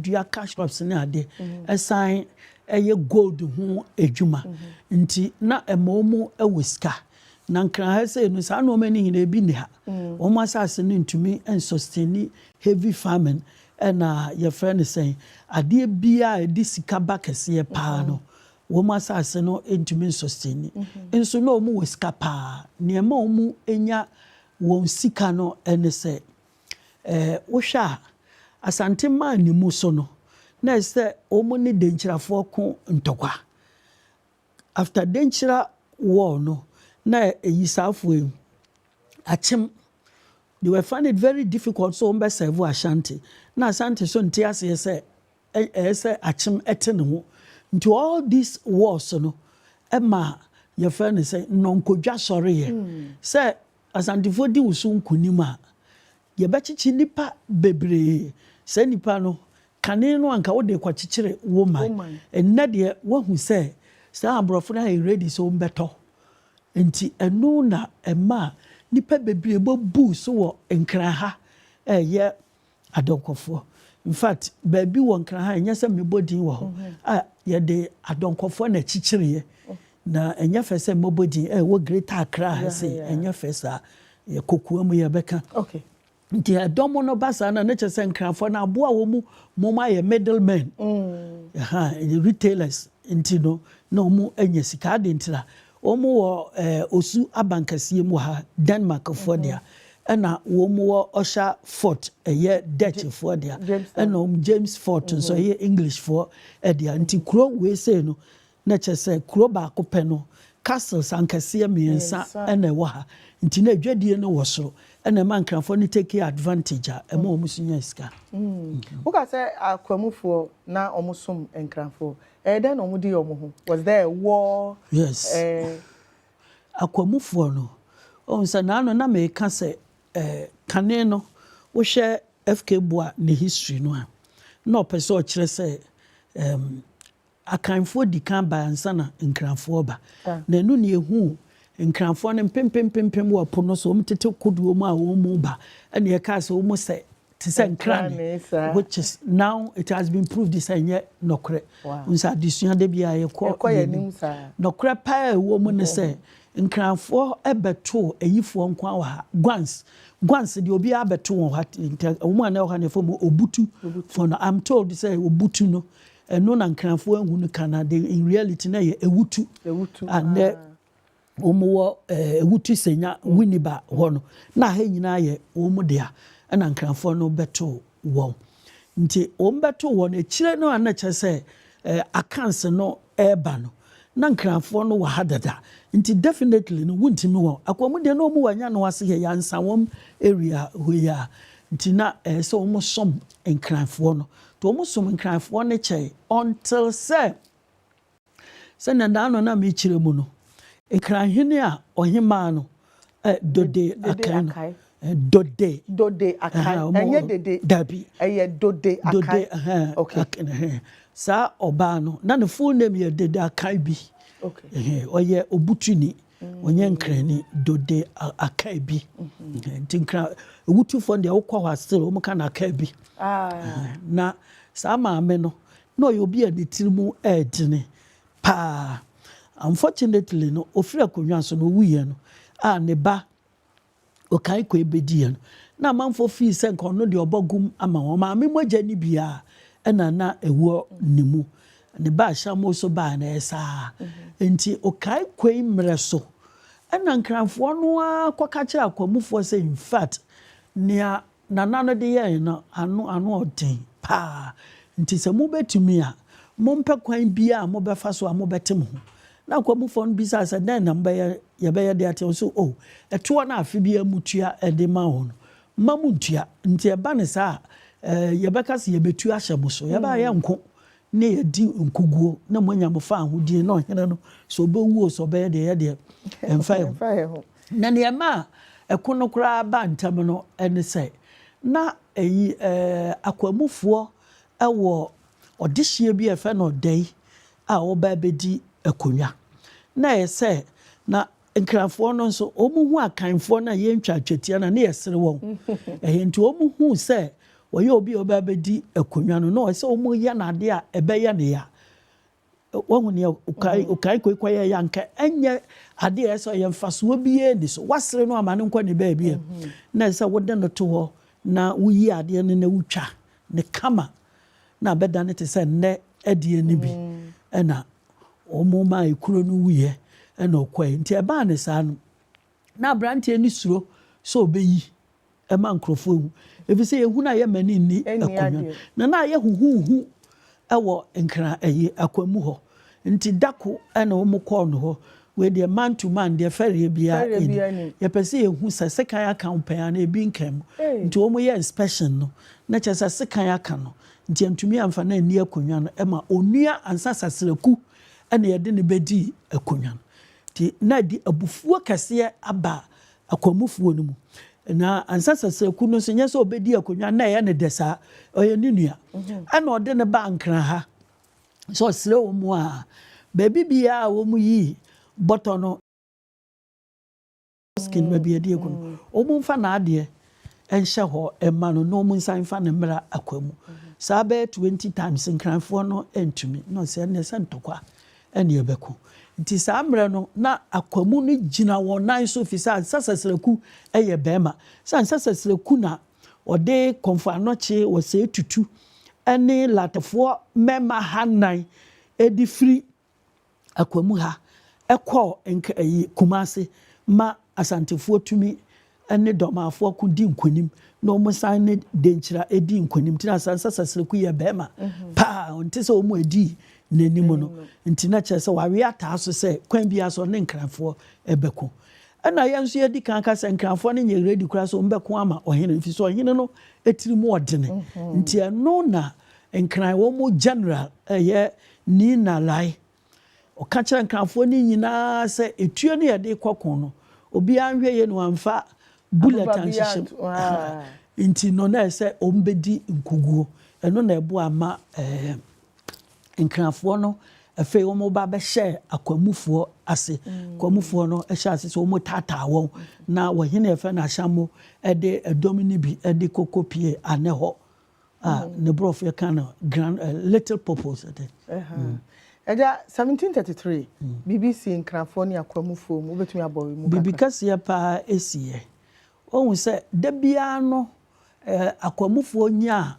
Dua cash crops ne adeɛ, ɛsan ɛyɛ gold ho adwuma, nti na ɛma wɔn wɔ sika. Na Nkran ha sɛ no, saa nneɛma no nyinaa ebi ni ha. Wɔn asase no ntumi nsustain heavy farming, ɛna yɛfrɛ no sɛn, adeɛ biara a yɛde sika ba kɛseɛ paa no, wɔn asase no ntumi nsustain. Nso na wɔn wɔ sika paa. Nneɛma a wɔn nya wɔn sika no ne sɛ, wohwɛ a, Asante maa ne mu so no, na ɛsɛ wɔn ne Denkyirafoɔ ko ntɔkwa. After Denkyira War no, na eyi saafoɔ yi Akyem, they were find it very difficult so wɔn bɛ serve Ashanti, na Ashanti so nte aseɛ sɛ ɛyɛ sɛ Akyem ɛte ne ho. Nti all these wars no ɛma yɛfrɛ no sɛ nnɔnkodwa sɔreyɛ sɛ Asantefoɔ di wusu nkunim a, yɛbɛkyekye nipa bebree. Saa nipa no, kane no anka wode kɔkyekyere wo man, ɛnnɛ deɛ woahu sɛ saa aborɔfo no ayɛ ready sɛ wɔmbɛtɔ. Nti ɛno na ɛma nipa bebree bɛbuu so wɔ Nkran ha, ɛyɛ adɔnkɔfoɔ. In fact, baabi wɔ Nkran ha, ɛnyɛ sɛ mebɔ din wɔ hɔ a, yɛde adɔnkɔfoɔ na ɛkyekyereɛ, na ɛnyɛ fɛ sɛ mmɔbɔ din. Ɛwɔ Greater Accra ha sei, ɛnyɛ fɛ saa. Yɛ kokoa mu yɛbɛka. Nti ɛdɔm no ba saa na ne kyerɛ sɛ Nkranfoɔ no aboa wɔn mu mom ayɛ middlemen, retailers. Nti no na wɔn anya sika ade. Ntira wɔn wɔ Osu abankɛseɛ mu ha, Denmarkfoɔ dea, ɛna wɔn wɔ Ussher Fort, ɛyɛ Dutchfoɔ dea, ɛna wɔn James Fort nso ɛyɛ Englishfoɔ ɛdea. Nti kuro wei sei no, na kyerɛ sɛ kuro baako pɛ no, castles ankɛseɛ mmiɛnsa ɛna ɛwɔ ha. Nti na adwadie no wɔ soro, ɛna ɛma Nkranfoɔ no take advantage a ɛma wɔn so nya sika. Woka sɛ Akwamufoɔ na wɔn som Nkranfoɔ, ɛyɛ dɛn na wɔn di wɔn ho? Was there a war? Yes. Akwamufoɔ no, ɔn sɛ naano na mɛka sɛ kane no, wohwɛ FK Boa ne history no a, na ɔpɛ sɛ ɔkyerɛ sɛ Akanfoɔ di kan ba ansa na Nkranfoɔ ba. Na ɛno ne ehu Nkranfoɔ no mpempempempem wɔ po no so, wɔn tete kodoɔ mu a wɔn mu ba, ɛna yɛka sɛ wɔn sɛ te sɛ nkrane, which is now it has been proved sɛ ɛnyɛ nɔkorɛ. Nsa adesua de bi a yɛkɔ yɛn anim, nɔkorɛ paa a ɛwɔ mu ne sɛ Nkranfoɔ ɛbɛto ayifoɔ nko wɔ ha. Guans, Guans deɛ, obiara bɛto wɔn ha. Nti wɔn a na ɛwɔ ha no yɛfrɛ mu Obutu for no. I'm told sɛ Obutu no, ɛno na Nkranfoɔ ehu no kana de, in reality na yɛ Ewutu. Anɛ wɔn wɔ Ewutu Senya Winneba hɔ no, na ha nyinaa yɛ wɔn dea, ɛna Nkranfoɔ no bɛto wɔn. Nti wɔn bɛto wɔn akyire no a, na kyerɛ sɛ Akans no ɛreba no, na Nkranfoɔ no wɔ ha dada. Nti definitely no, wuntumi wɔn Akwamu deɛ na wɔn wɔ anya no ase yɛ yansa wɔn area hɔ yi a. Nti na ɛyɛ sɛ wɔn som Nkranfoɔ no. Nti wɔn som Nkranfoɔ no kyɛn until sɛ sɛnea daano na mekyerɛ mu no, Nkranhene a ɔhemaa no, Dode Akan no, Dode. Dode Akan, ɛnyɛ Dede? Dabi. Ɛyɛ Dode Akan. Dode. Okay, saa ɔbaa no na ne full name yɛ Dede Akan bi. Ɔyɛ Obutuni, ɔnyɛ Nkrani. Dode Akan bi. Nti Nkran Ewutufoɔ deɛ, wokɔ hɔ asere wɔn ka na Akan bi. Na saa maame no, na ɔyɛ obi a ne tiri mu ɛɛdene paa. Unfortunately no, ofiri akonnwa so no, owuiɛ no a, ne ba Ɔkan kɔ ebediɛ no, na amanfoɔ fii sɛ nka ɔno deɛ ɔbɔ gum ama wɔn. Maame mogya ni biara ɛna na ɛwɔ ne mu. Ne ba Ahyɛnmo so baa na ɛyɛ saa. Nti Ɔkae kɔ yi mmerɛ so, ɛna Nkranfoɔ no ara kɔka kyerɛ Akwamufoɔ sɛ in fact, nea nana no de yɛn no ano ano ɔden paa. Nti sɛ mobɛtumi a, mompɛ kwan biara a mobɛfa so a mobɛte mo ho. Na Akwamufoɔ no bisa sɛ, dɛn na mobɛyɛ, yɛbɛyɛ de ate so? O ɛtoɔ no, afe biara mutua ɛde ma wɔn no, mma mu ntua. Nti ɛba ne saa a, yɛbɛka sɛ yɛbɛtu ahyɛ mo so, yɛbɛa yɛ nko ne yɛdi nkuguo na moanya mo fa ahodie, na ɔhene no sɛ ɔbɛwuo, sɛ ɔbɛyɛ deɛ, yɛ deɛ ɛmfa yɛ ho. Na nneɛma a ɛko no koraa ba ntɛm no ɛne sɛ na ɛyi Akwamufoɔ ɛwɔ ɔdehyeɛ bi a yɛfrɛ no Ɔdɛi a ɔba abɛdi akonnwa, na ɛyɛ sɛ na Nkranfoɔ no nso wɔn hu Akanfoɔ no a yɛntwa atwatia no ne yɛsere wɔn ɛyɛ. Nti wɔn hu sɛ Wɔyɛ obi a ɔbɛ abɛdi akonnwa no na ɔsɛ wɔn yɛ n'adeɛ a ɛbɛyɛ ne ya. Wɔn nea okae koi kɔyɛ yɛ anka ɛnyɛ adeɛ a ɛsɛ ɔyɛ mfasoɔ biara ni so. Wasere no ama ne nkɔ ne baabi a na ɛsɛ wode no to hɔ na woyi adeɛ no na wotwa ne kama na abɛda no te sɛ nnɛ ɛdeɛ no bi. Ɛna wɔn ma ekuro no wuyɛ ɛna ɔkɔɛ. Nti ɛbaa ne saa no, na aberanteɛ no suro sɛ ɔbɛyi ɛma nkurɔfoɔ ehu, efisɛ ehu na yɛ mɛ ne nni Ɛnni akonnwa. adeɛ. Na ayɛ huhuhu ɛwɔ Nkran ɛyi Akwamu hɔ. Nti dako ɛna wɔn kɔɔ no hɔ. Wei deɛ, man to man deɛ, fɛreɛ biara Fɛreɛ ɛni. biara nni. Yɛpɛ sɛ yɛhu sɛ sekan aka wo pɛn ana ebi nka mu. Hey. Nti wɔn yɛ inspection no na kyerɛ sɛ sekan aka no, nti ntumi amfa na ani akonnwa no. Ɛma Onua Ansa Sasraku ɛna yɛde ne bɛdi akonnwa no. Nti na de abufuo kɛseɛ aba Akwamufoɔ no mu. Na Ansa Sasraku no nso, nyɛ sɛ ɔbɛdi akonnwa na ɛyɛ ne dɛ saa. Ɔyɛ ne nua, ɛna ɔde ne ba Nkran ha sɛ ɔsrɛ wɔn mu a, baabi biara a wɔn yi bɔtɔ no skin, baabi yɛde egu no, wɔn mfa n'adeɛ nhyɛ hɔ ɛma no na wɔn nsan mfa ne mmra Akwamu. Saa bɛyɛ 20 times, Nkranfoɔ no ntumi. Na ɔsɛ ɛnna sɛ ntɔkwa ɛna ɛbɛko. Nti saa mmerɛ no na Akwamu no gyina wɔn nan so, fi sɛ Ansa Sasraku ɛyɛ bɛrima. Sɛ Ansa Sasraku na ɔde Kɔmfo Anɔkye wɔsɛ tutu ɛne Lartehfoɔ mmarima 400 ɛde firi Akwamu ha ɛkɔɔ nka ɛyi Kumase ma Asantefoɔ tumi ɛne Dɔmafoɔ ko di nkonim, na wɔn san ne Denkyira edi nkonim. Nti na Ansa Sasraku yɛ bɛrima paa, ɔnte sɛ wɔn edi n'anim no. Nti na kyerɛ sɛ wawe ataa so sɛ kwan bi aso ne Nkranfoɔ ɛbɛko. Ɛna yɛn nso yɛdi kan ka sɛ Nkranfoɔ no nyɛ ready koraa sɛ wɔn bɛko ama ɔhene no, fi sɛ ɔhene no etiri mu ɔdene. Nti ɛno na Nkran wɔn mu general ɛyɛ Nina Lai ɔka kyerɛ Nkranfoɔ no nyinaa sɛ etuo no yɛde kɔ ko no, obiara nhwɛ yie no wamfa bullet Aboba bi anhyehyɛ mu. Ah. Nti no na ɛsɛ wɔn bɛdi nkuguo. Ɛno na ɛboa ama Nkranfoɔ no afei wɔn ba bɛhyɛ Akwamufoɔ ase. Akwamufoɔ no hyɛ ase sɛ wɔn taataa wɔn, na wɔhene yɛfɛ no Ahyɛnmo ɛde ɛdɔm no bi ɛde koko pie anɛ hɔ a ne borɔfo yɛka no grand Little Purpose ɛdɛ. Ɛgya, 1733, biribi si Nkranfoɔ ne Akwamufoɔ mu. Wobɛtumi abɔ mu Biribi kakra? Kɛseɛ paa esiiɛ. Ohun sɛ da biara no Akwamufoɔ nya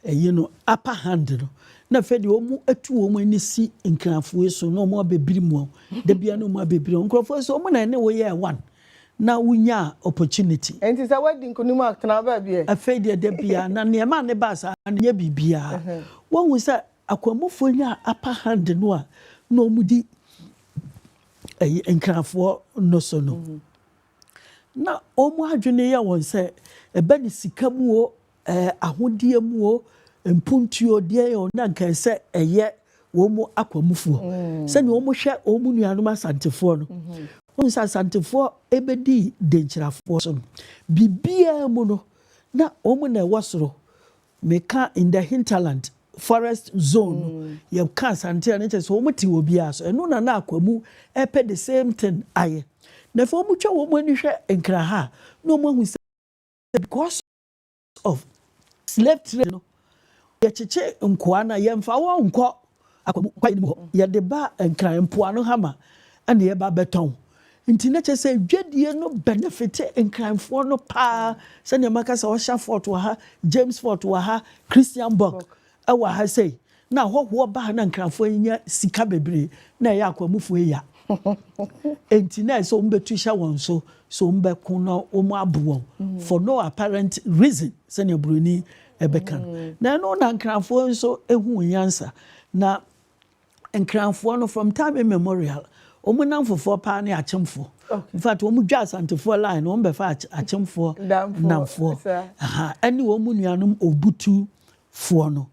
ɛyi no upper hand no, na afei deɛ wɔn atu wɔn ani si Nkranfoɔ yi so na wɔn abɛbiri mu. Da biara na wɔn abɛbiri mu nkurɔfoɔ so, wɔn na ɛne wɔyɛ one na wonya opportunity. Nti sɛ woadi nkonim a, tena baabi ɛ. Afei deɛ, da biara na nneɛma a ne ba saa no nyɛ biribiara. Wɔn sɛ Akwamufoɔ nya upper hand no a na wɔn di ɛyi Nkranfoɔ no so no, na wɔn adwene yɛ wɔn sɛ ɛbɛ ne sika mu o, ahodeɛ mu o, mpuntuo deɛ yɛ wɔn na nka sɛ ɛyɛ wɔn mu Akwamufoɔ sɛnea wɔn hwɛ wɔn mu nuanom Asantefoɔ no. Wɔn sɛ Asantefoɔ ebɛdi Denkyirafoɔ so no, biribiara mu no na wɔn na ɛwɔ soro. Meka in the hinterland forest zone no, yɛka Asante a, ne kyerɛ sɛ wɔn te wɔ biara so. Ɛno na na Akwamu ɛpɛ the same thing ayɛ. Na afei wɔn twa wɔn ani hwɛ Nkraha na wɔn ahu sɛ because of slave trade no, yɛkyekye nkoa na yɛmfa wɔn nkɔ Akwamu kwae no mu hɔ, yɛde ba Nkran mpoano hama ɛna yɛba bɛtɔn. Nti na kyerɛ sɛ dwadie no benefit Nkranfoɔ no paa. Sɛnea maka sɛ Ussher Fort wɔ ha, James Fort wɔ ha, Christiansborg ɛwɔ ha sei, na ahɔhoɔ baa na Nkranfoɔ yi nya sika bebree na ɛyɛ Akwamufoɔ yi ya. Nti na ɛsɛ wɔn bɛtu hyɛ wɔn so so wɔn bɛko na wɔn abo wɔn for no apparent reason, sɛnea buroni ɛbɛka no. Na ɛno na Nkranfoɔ nso ehu nyansa. Na Nkranfoɔ no, from time immemorial, wɔn nam fofoɔ paa ne Akyemfoɔ. In fact, wɔn dwa Asantefoɔ line, wɔn bɛfa Akyemfoɔ Namfoɔ. Namfoɔ ɛne wɔn mu nuanom Obutufoɔ no,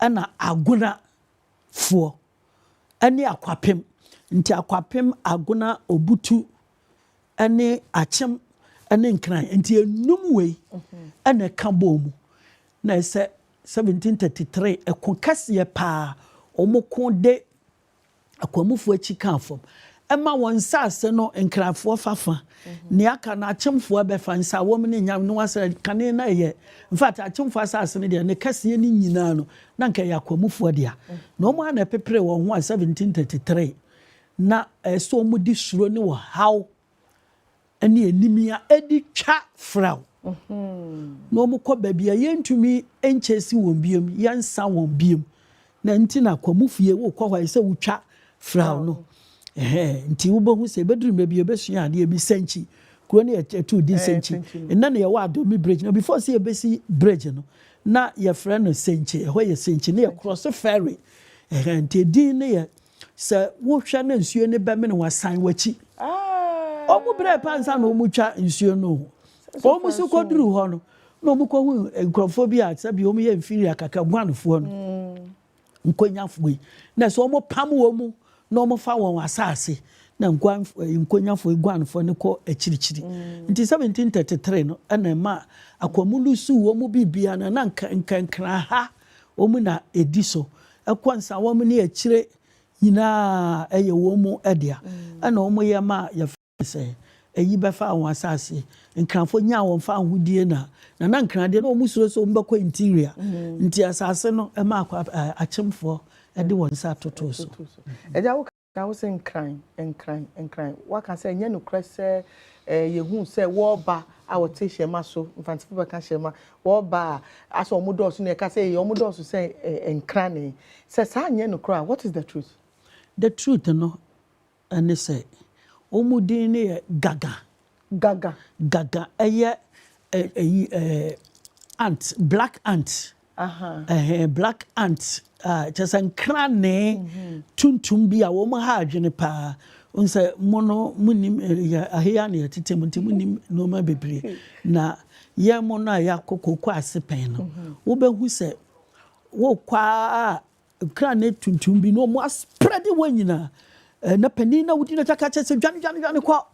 ɛna Agonafoɔ ɛne Akwapem. Nti Akwapem, Agona, Obutu ɛne Akyem ɛne Nkran, nti enum wei ɛna ɛka bɔɔ mu na ɛsɛ 1733 ɛko kɛseɛ paa wɔn ko de Akwamufoɔ akyi kaa fam. Ɛma wɔn nsaase no Nkrafoɔ fa fa, nea aka no Akyemfoɔ bɛfa, Nsawam ne Nyam ne Wasra kane na ɛyɛ. In fact, Akyemfoɔ asaase no deɛ ne kɛseɛ no nyinaa no na anka ɛyɛ Akwamufoɔ dea. Na wɔn ara na ɛpeperee wɔn ho a 1733 na ɛsɛ sɛ wɔde suro ne ɔhaw ne animia de twa fraw na wɔkɔ baabi a yɛntumi nkyɛsi wɔn biom, yɛnsa wɔn biom. Na nti na kwamu fie wokɔ hɔ a ɛsɛ wotwa fraw no. Ɛhɛn, nti wobɛhu sɛ ɛbɛduru mmerɛ bi yɛbɛsua adeɛ bi Sɛnkyi. Kuro no yɛtoo din Sɛnkyi. Nnɛ na yɛwɔ Adomi Bridge. Na before sɛ yɛbɛsi bridge no, na yɛfrɛ no Sɛnkyi. Ɛhɔ yɛ Sɛnkyi. Na yɛ cross ferry. Ɛhɛn, nti edin no yɛ Sɛ wohwɛ na nsuo no bɛmene wo a, san w'akyi. Wɔn brɛɛ paa ansa na wɔretwa nsuo no o. Wɔn nso kɔduruu hɔ no, na wɔkɔhu nkurɔfoɔ bi a sɛbi wɔyɛ inferior kakra, Guanfoɔ no, Nkonyafoɔ yi. Na sɛ wɔpam wɔn na wɔfa wɔn asase, na Nkonyafoɔ yi, Guanfoɔ no kɔ akyirikyiri. Nti 1733 no na ɛma Akwamu lusuu wɔn biribiara no, na nka Nkankraha wɔn na ɛdi so. Ɛkɔ nsawam ne akyire nyinaa ɛyɛ wɔn mu dea. Ɛna wɔn yɛ ma yɛfrɛ no sɛ ayi bɛfaa wɔn asase. Nkranfoɔ nyaa wɔn fawohodie na na na Nkran deɛ na wɔn suro sɛ wɔn bɛkɔ interior nti asase no ɛma akɔ Akyemfoɔ de wɔn nsa totoo so. Agya wo Na wo se nkran, nkran, nkran. Woaka sɛ ɛnyɛ nokorɛ sɛ yɛhuu sɛ wɔreba a wɔte hyɛmma so, Mfantsefo bɛka hyɛmma, wɔreba a asɛ wɔn dɔɔso na yɛka sɛ ei wɔn dɔɔso sɛ nkrane. Sɛ saa nyɛ nokorɛ a, what is the truth? The truth no ne sɛ wɔn din no yɛ Gaga. Gaga. Gaga ɛyɛ ɛyi ant, black ant. Ɛhɛn, black ant a kyerɛ sɛ nkranee tuntum bi a wɔn ha adwene paa. Wohu sɛ mo no monnim yɛ ha yi ara na yɛtete mu nti monnim nneɛma bebree. Na yɛn mo no a yɛakɔ kooko ase pɛn no, wobɛhu sɛ wokɔ ara a nkranee tuntum bi na wɔn asprɛde wɔn nyinaa. Na panin na wodi n'akyi aka kyerɛ sɛ dwane dwane dwane kɔ.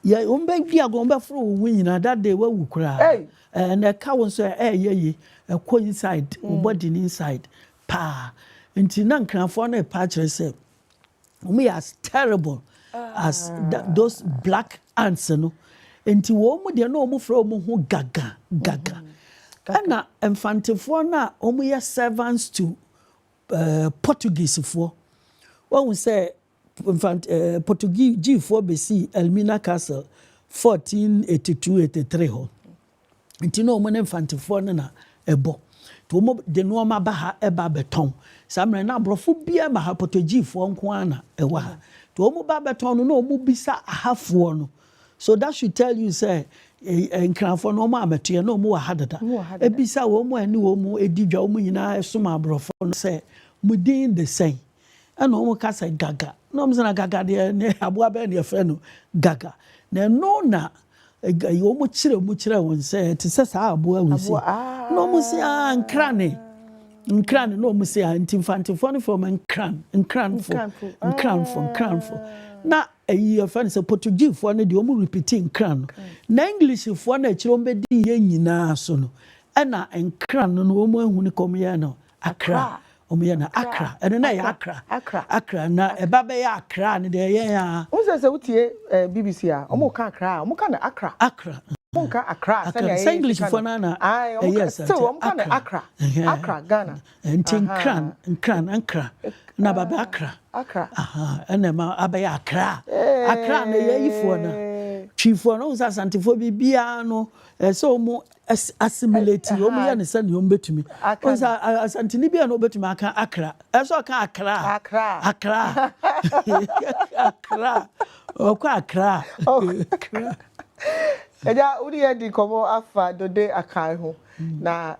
Yɛ wɔn bɛ di agorɔ, wɔn bɛ foro wo ho nyinaa, that day wawu koraa. Ɛɛ na ɛka wo nso ɛɛyɛ yi, ɛkɔ inside, wo body no inside paa. Nti na Nkrafoɔ no repa akyerɛ sɛ wɔn yɛ as terrible as those black ants no. Nti wɔn mu deɛ na wɔn frɛ wɔn ho gaga gaga. Ɛna Mfantefoɔ no a wɔn yɛ servants to Portuguesefoɔ, wɔn sɛ Mfant eh, Portuguesefoɔ bɛsii Elmina Castle 1482-83 hɔ. Nti na wɔn ne Mfantefoɔ no na ɛbɔ. Nti wɔn de nneɛma ba ha ba bɛtɔn. Saa mmerɛ no na aborɔfo biara mma ha, Portuguesefoɔ nko ara na ɛwɔ ha. Nti wɔn ba bɛtɔn no na wɔn bisa ahafoɔ no. So that should tell you sɛ Nkrafoɔ no wɔn ammɛto yɛn, na wɔn wɔ ha dada. Ɛbisa wɔn a ɛne wɔn di dwa, wɔn nyinaa som aborɔfo no sɛ, mo din de sɛn? Ɛna wɔn ka sɛ Gaga. Na wɔn sɛ na Gaga deɛ ne aboa bɛn na yɛfrɛ no Gaga. Na ɛno na wɔn kyerɛ mu kyerɛ wɔn sɛ ɛte sɛ saa aboa wei sei. Na wɔn se aa nkrane. Nkrane na wɔn se aa nti Mfantefoɔ no frɛ wɔn nkran nkranfo nkranfo nkranfo. Na ɛyi yɛfrɛ no sɛ Portuguefoɔ no deɛ wɔn repeat nkran no. Na Englishfoɔ no akyire wɔn bɛdi yɛn nyinaa so no ɛna nkran no wɔn ahunu kɔ wɔn yɛ no Accra. Wɔn yɛ no Accra. Ɛno na ɛyɛ Accra. Accra na ɛba bɛyɛ Accra no deɛ ɛyɛ ya. Wohu sɛ sɛ wotie BBC a, wɔn ka Accra a, wɔn ka no Accra. Accra. Wɔn nka Accra sɛnea yɛyɛ. Sɛ English foɔ no na ɛyɛ sɛ. Still wɔn ka no Accra. Accra Ghana. Nti Nkran Nkran Ankra na ba bɛ Accra. Accra. Ɛna ɛma abɛyɛ Accra. Accra no ɛyɛ ayifoɔ no. Twifoɔ no wohu sɛ Asantefoɔ biribiara no ɛsɛ wɔn assimilate wɔn yɛ no sɛnea wɔn bɛtumi wɔn sɛ Asantini bi a na wɔbɛtumi aka Accra ɛsɛ ɔka Accra Accra Accra Accra ɔkɔ Accra Accra. Ɛgya wode yɛ di nkɔmɔ afa Dode Akan ho na.